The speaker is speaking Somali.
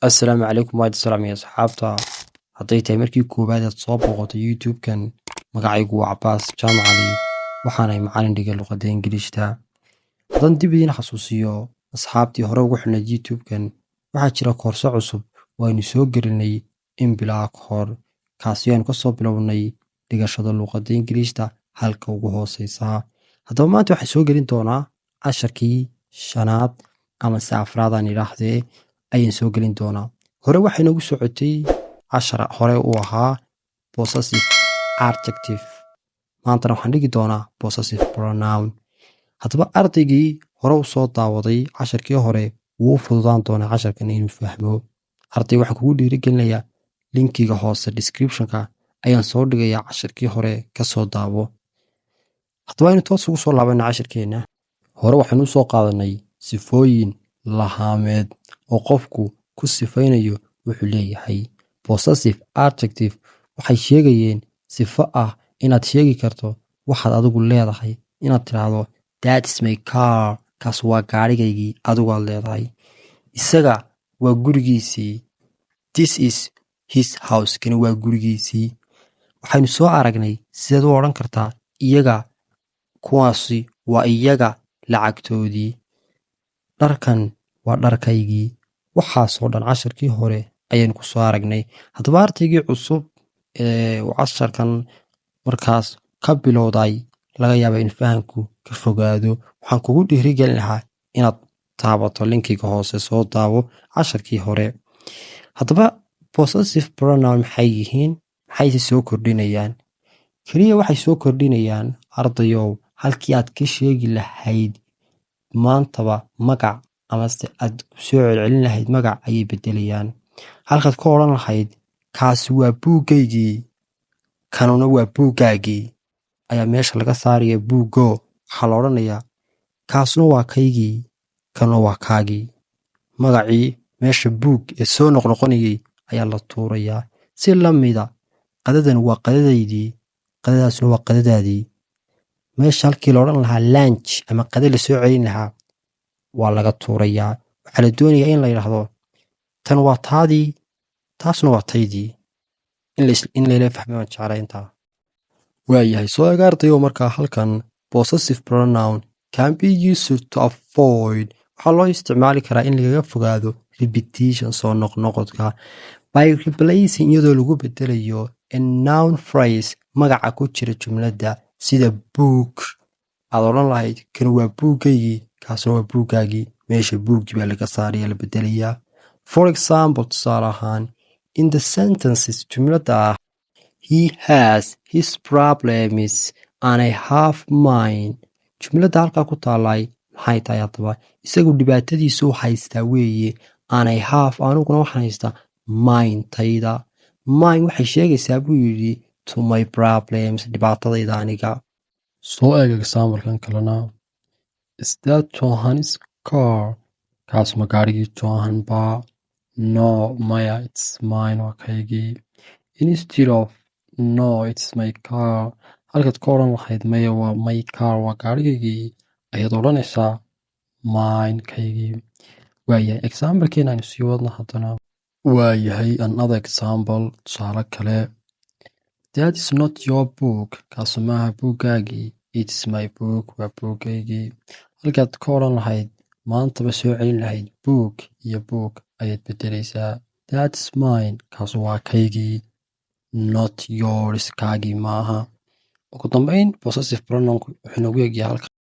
Assalaamu calaykum, waad salaamaya asxaabta. Hadday tahay markii koowaad aad soo booqato YouTube-kan, magacaygu waa Cabaas Jaamac Cali, waxaanahay macalin dhiga luqadda Ingiriishta. Haddaan dib idiin xasuusiyo asxaabtii hore ugu xidhnayd YouTube-kan, waxaa jira koorso cusub oo aynu soo gelinay in bilaa ka hor, kaasi aynu kasoo bilownay dhigashada luqadda Ingiriishta halka ugu hooseysa. Haddaba maanta waxaan soo gelin doonaa casharkii shanaad ama se afraad aan idhaahdee ayaan soo gelin doonaa. Hore waxay noogu socotay cashar hore uu ahaa possessive adjective, maantana waxaan dhigi doonaa possessive pronoun. Haddaba ardaygii hore u soo daawaday casharkii hore wuu u fududaan doonaa casharkan inuu fahmo. Arday, waxaan kugu dhiirigelinayaa linkiga hoose descriptionka ayaan soo dhigayaa, casharkii hore kasoo daawo. Haddaba aynu toos ugu soo laabana casharkeenna. Hore waxaynu usoo qaadanay sifooyin lahaameed oo qofku ku sifaynayo wuxuu leeyahay. Possessive adjective waxay sheegayeen sifo ah inaad sheegi karto waxaad adigu leedahay, inaad tiraahdo "That's my car", kaas waa gaadhigaygii adigu aad leedahay. Isaga waa gurigiisii. "This is his house", kani waa gurigiisii. Waxaynu soo aragnay sideed u odhan kartaa iyaga, kuwaasi waa iyaga lacagtoodii, dharkan waa dharkaygii. Waxaasoo dhan casharkii hore ayaynu ku soo aragnay. Haddaba ardaygii cusub ee uu casharkan markaas ka bilowday laga yaaba in fahamku ka fogaado. Waxaan kugu dhiirigelin lahaa inaad taabato linkiga hoose, soo daawo casharkii hore. Haddaba possessive pronoun maxay yihiin? Maxayse soo kordhinayaan? Keliya waxay soo kordhinayaan, ardayow, halkii aad ka sheegi lahayd maantaba magac amase aad kusoo celcelin lahayd magac ayay bedelayaan. Halkaad ka odhan lahayd "Kaasi waa buuggaygii, kanuna waa buuggaagii" ayaa meesha laga saaraya buuggo. Waxaa la odhanayaa "Kaasuna waa kaygii, kanuna waa kaagii". Magacii meesha buug ee soo noqnoqonayay ayaa la tuurayaa. Si la mida, qadadan waa qadadaydii, qadadaasna waa qadadaadii. Meesha halkii la odhan lahaa lunch ama qada la soo celin lahaa waa laga tuurayaa. Waxaa la doonayaa in la yidhaahdo tan waa taadii, taasna waa taydii. In layla fahmay waan jeclay intaa. Waayahay, soo ega ardayo. Markaa halkan possessive pronoun can be used to avoid, waxaa loo isticmaali karaa in lagaga fogaado repetition, soo noqnoqodka, by replacing, iyadoo lagu bedelayo, a noun phrase, magaca ku jira jumladda, sida book. Aad odhan lahayd "Kan waa buuggaygii, kaasna waa buuggaagii". Meesha buuggii baa laga saaraya, la bedelayaa. For example, tusaale ahaan, in the sentences, jumladda ah, "He has his problems and I have mine". Jumladda halkaa ku taallay maxay tahay haddaba? Isagu dhibaatadiisu haystaa weeye, and I have, aniguna waxaan haystaa, mine, tayda. Mine waxay sheegaysaa, buu yidhi, to my problems, dhibaatadayda aniga. Soo eeg examplekan kalena. "Is that Johan's car?" Kaas ma gaarigii Johan baa? "No", maya, "it's mine", waa kaygii. Instead of "No, it's my car", halkaad ka odhan lahayd "Maya, waa my car", waa gaarigaygii, ayaad odhanaysaa mine, kaygii. Waayahay, examplekeena aynu sii wadno haddana. Waayahay, another example, tusaale kale. "That is not your book", kaasu maaha buuggaagii. "It's my book", waa buuggaygii. Halkaad ka odhan lahayd maantaba soo celin lahayd book iyo book ayaad bedelaysaa. "That's mine", kaasu waa kaygii, "not yours", kaagii maaha. Ugu dambeyn, possessive pronoun wuxuu noogu egyahay halkan.